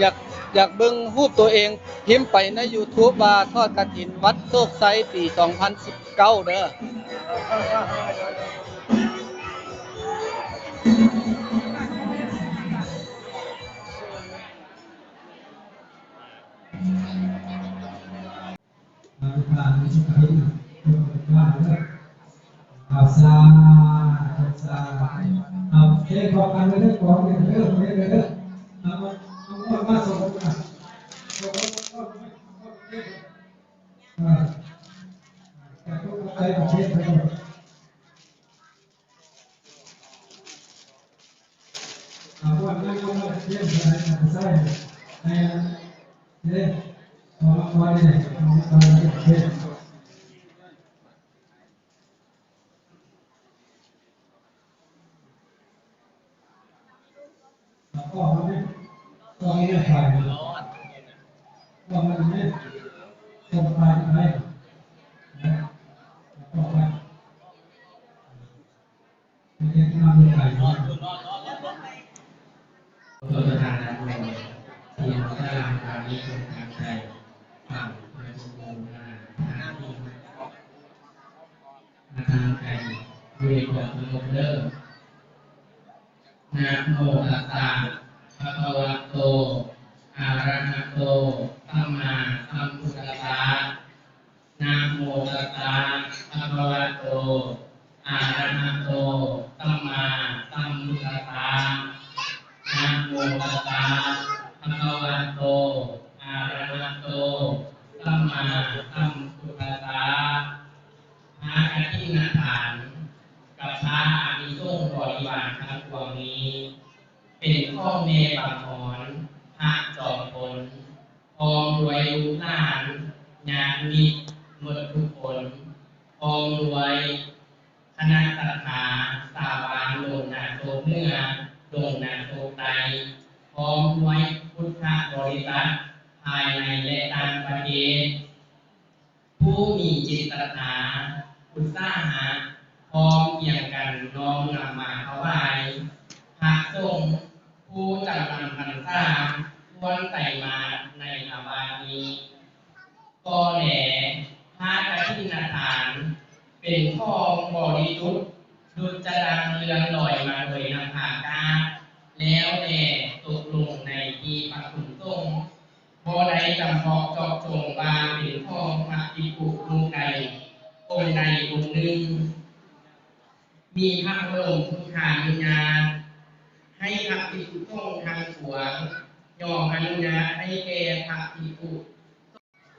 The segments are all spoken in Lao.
ຢາກ ຢາກເບິ່ງຮູບໂຕເອງ ພິມໄປໃນຢູທູບວ່າທອດກະຖິນວັດໂຊກໄຊປີສອງພັນສິບເກົ້າເດີ. ອະທິຖານສຸຂະລິງ ເອົາ ສາທຸ ສາທຸ ເອົາ ເຮັດພ້ອມກັນເດີ ຂອງເດີ ເດີ ເດີ ເດີ ເອົາ ເອົາ ເອົາ ມາສົ່ງ ອ່າ ແຕ່ຄົນໄທປະເທດໄທ ໂຕທານນະໂມ ທີ່ເຮົາທັງຫຼາຍມີຄວາມຕັ້ງໃຈຟັງພະສົງໂພຊະນາທາງທີ່ ທາງໃຈ ດ້ວຍຄວາມສະຫງົບເດີ. ນະໂມຕັດສະ ພະຄະວະໂຕ ອະລະຫະໂຕ ສຳມາສຳພຸດທັດສະ. ນະໂມຕັດສະ ພະຄະວະໂຕ ອະລະຫະໂຕ ສຳມາສຳພຸດທັດສະ. ນະໂມຕັດສະ ພະຄະວະໂຕ ອະລະຫະໂຕ ສຳມາສຳພຸດທັດສະ. ຜ້າກະຖິນນະຖານ ກັບຜ້າອານິສົງບໍລິວານທັງປວງນີ້ ເປັນຂອງແມ່ບັງອອນ ພະຈອມພົນ ພ້ອມດ້ວຍລູກຫຼານ ຍາດມິດໝົດທຸກຄົນ, ພ້ອມດ້ວຍຄະນະສັດທາຊາວບ້ານດົງນາໂຊກເໜືອ, ດົງນາໂຊກໃຕ້, ພ້ອມດ້ວຍພຸດທະບໍລິສັດພາຍໃນ ແລະ ຕ່າງປະເທດ. ຜູ້ມີຈິດສັດທາ ອຸດສາຫະ ພ້ອມພຽງກັນນ້ອມນຳມາຖວາຍພະສົງຜູ້ຈຳນຳພັນສາ ຄວນໄຕມາດໃນອາວາດນີ້. ກໍແລ ຜ້າກະຖິນນະຖານ ເປັນຂອງບໍລິສຸດ ດຸດຈະດັ່ງເລື່ອນລອຍມາໂດຍນຳພາກາດ ແລ້ວແລຕົກລົງໃນທີ່ປະຊຸມສົງ. ບໍ່ໄດ້ຈຳເພາະເຈາະຈົງວ່າເປັນຂອງພະພິກຂຸຮູບໃດ ອົງໃດອົງໜຶ່ງ. ມີພະບໍລົມພຸດທານຸຍາດໃຫ້ພະພິກຂຸສົງທັງປວງ ຍອມອະນຸຍາດໃຫ້ແກ່ພະພິກຂຸ.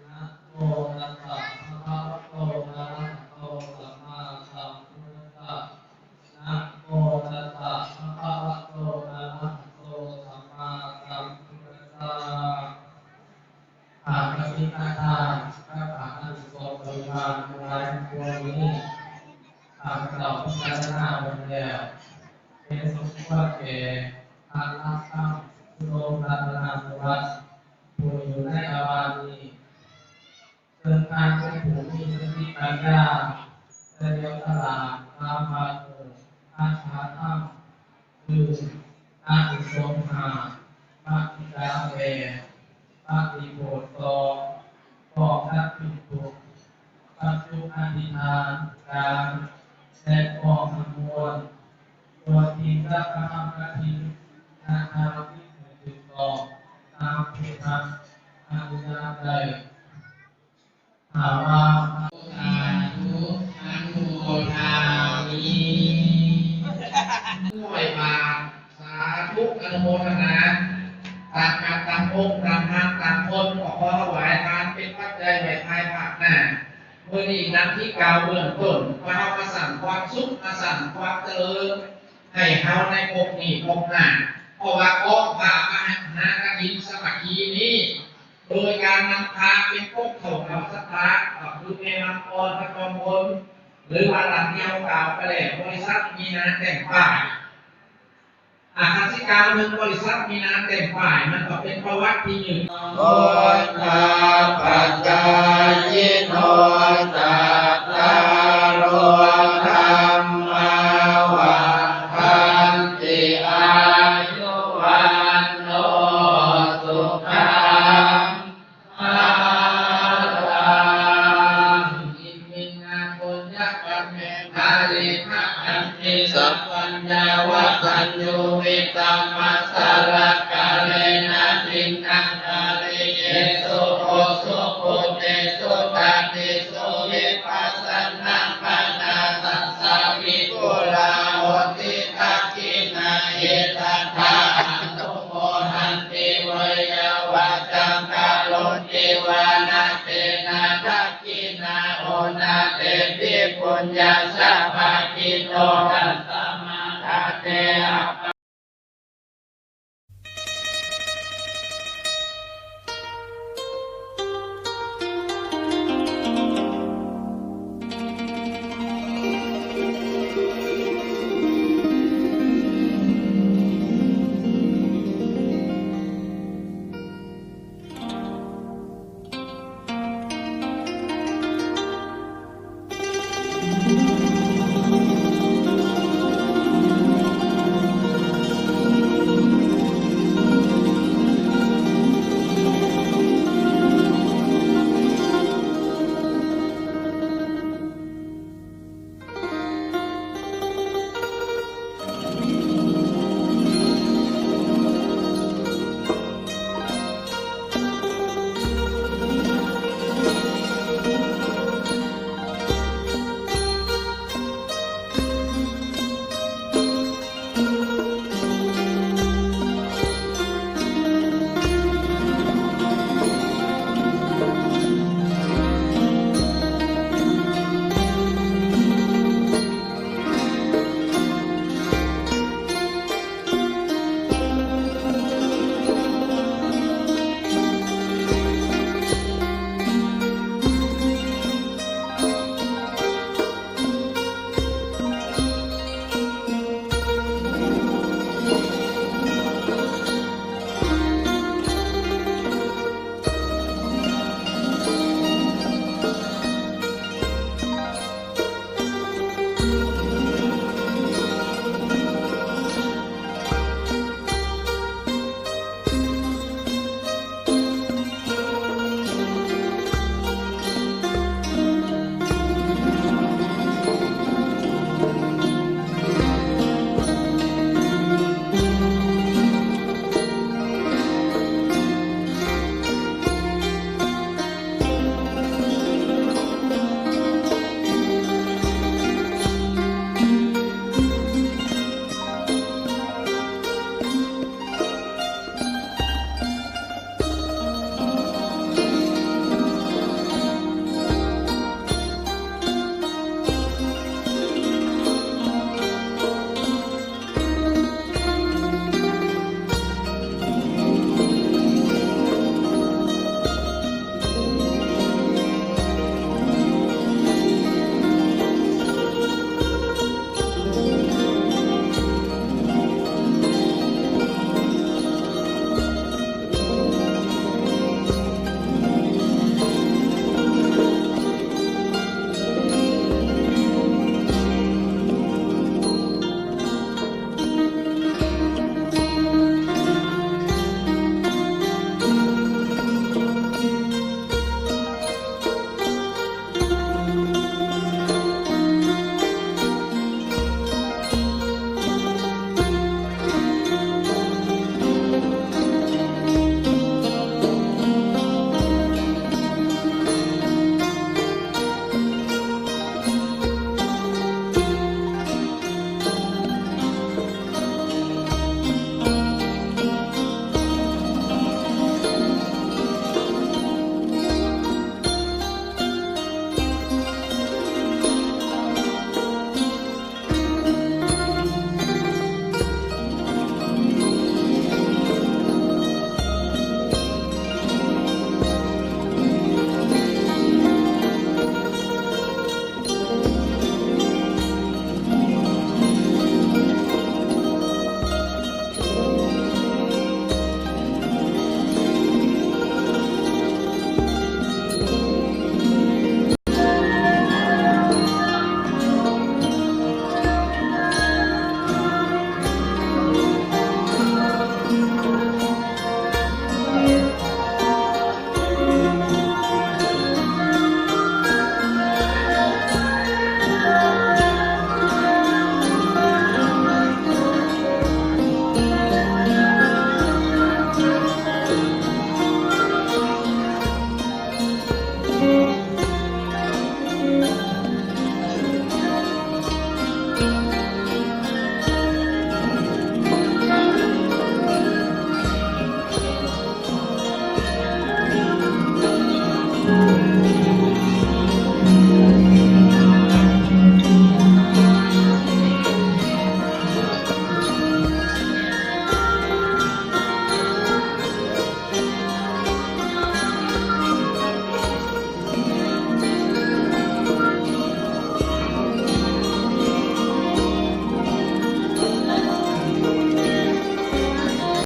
ນະໂມຕັດສະ ພະຄະວະໂຕ ອະລະຫະໂຕ ສຳມາສຳພຸດທັດສະ. ນະໂມຕັດສະ ພະຄະວະໂຕ ອະລະຫະໂຕ ສຳມາສຳພຸດທັດສະ. ຂ້າພະເຈົ້າ ຄາຖາ ຄາຖາອັນສົມບູນບານທັງຫຼາຍທັງປວງນີ້ ຂ້າພະເຈົ້າພິຈາລະນາເບິ່ງແລ້ວ ເຫັນສົມຄວນແກ່ພະລັດຕະນະ ອຸດົມລັດຕະນະສົມບັດ ຜູ້ຢູ່ໃນອາວາດນີ້. ເຊິ່ງທ່ານເປັນຜູ້ມີສະຕິປັນຍາ, ສະຫຼຽວສະຫຼາດ, ສາມາດຮູ້ອັດຖະທຳ, ຄືອານິສົງຫ້າ, ປະຕິກາແປດ, ປະຕິໂພດສອງ, ປ້ອງກັນພິກຂຸ, ປັດຈຸອະທິຖານການ ແລະ ປ້ອງທັງມວນ, ໂດຍທີ່ຈະກະທຳກະຖິນນະທານໃຫ້ຖືກຕ້ອງຕາມທີ່ທ່ານອະນຸຍາດໄດ້. ຖ້າວ່າ ສາທຸ ອະນຸໂມທາມິ ຮ້ອຍບາດ. ສາທຸ ອະນຸໂມທະນາ. ຕາມອັດຕາມອົງ ຕາມທານຕາມພົນ ກໍຂໍຖວາຍທານເປັນປັດໄຈໄວ້ພາຍພາກໜ້າ. ມື້ນີ້ດັ່ງທີ່ກ່າວເບື້ອງຕົ້ນວ່າ ເຮົາມາສ້າງຄວາມສຸກ ມາສ້າງຄວາມຈະເລີນໃຫ້ເຮົາໃນພົບນີ້ພົບໜ້າ. ເພາະວ່າກອງຜ້າມະຫາກະຖິນສາມັກຄີນີ້ ໂດຍການນຳພາເປັນປົກເຂົ້າກັບສັດທາ ກໍຄືແມ່ນຳອ່ອນພະຈອມພົນ ຫຼືວ່າຕາມທີ່ເຮົາກ່າວໄປແລ້ວ ບໍລິສັດມີນາແຕ່ງປ້າຍ ອາ ຄັນຊິກ່າວເລື່ອງບໍລິສັດມີນາແຕ່ງປ້າຍ ມັນກໍເປັນປະຫວັດທີ່ຍືດ. ໂອທາປະຈາຍິໂນ ຈັດຕາໂລ ທຳມາ ວັດທັນຕິ ອາຍຸ ວັນໂນ ສຸຂັງ ພະລັງ ອິມິນາ ປຸນຍະກຳເມທາ ເລພະອັນຕິ ສະປັນຍາ ວະທັນຍູ ວິຕະມະສະລະກາເລນະ ທິນນັງ ກາລິເຍສຸ ໂອສຸ ພູເຕສຸ ຕາຕິ ສຸ ວິປັດສະນັງ ປະນາທັດສະ ວິປຸລາໂຫຕິ ທັກຂິນາ ເອຕະຖາ ອະນຸໂມທັນຕິ ເວຍະວາຈາ ກະໂຣຕິ ວານະ ເສນາ ທັກຂິນາ ໂອນາ ເຕປິ ປຸນຍັດສະ ພະກິໂຕ ຕັດສະມາ ທະເຕ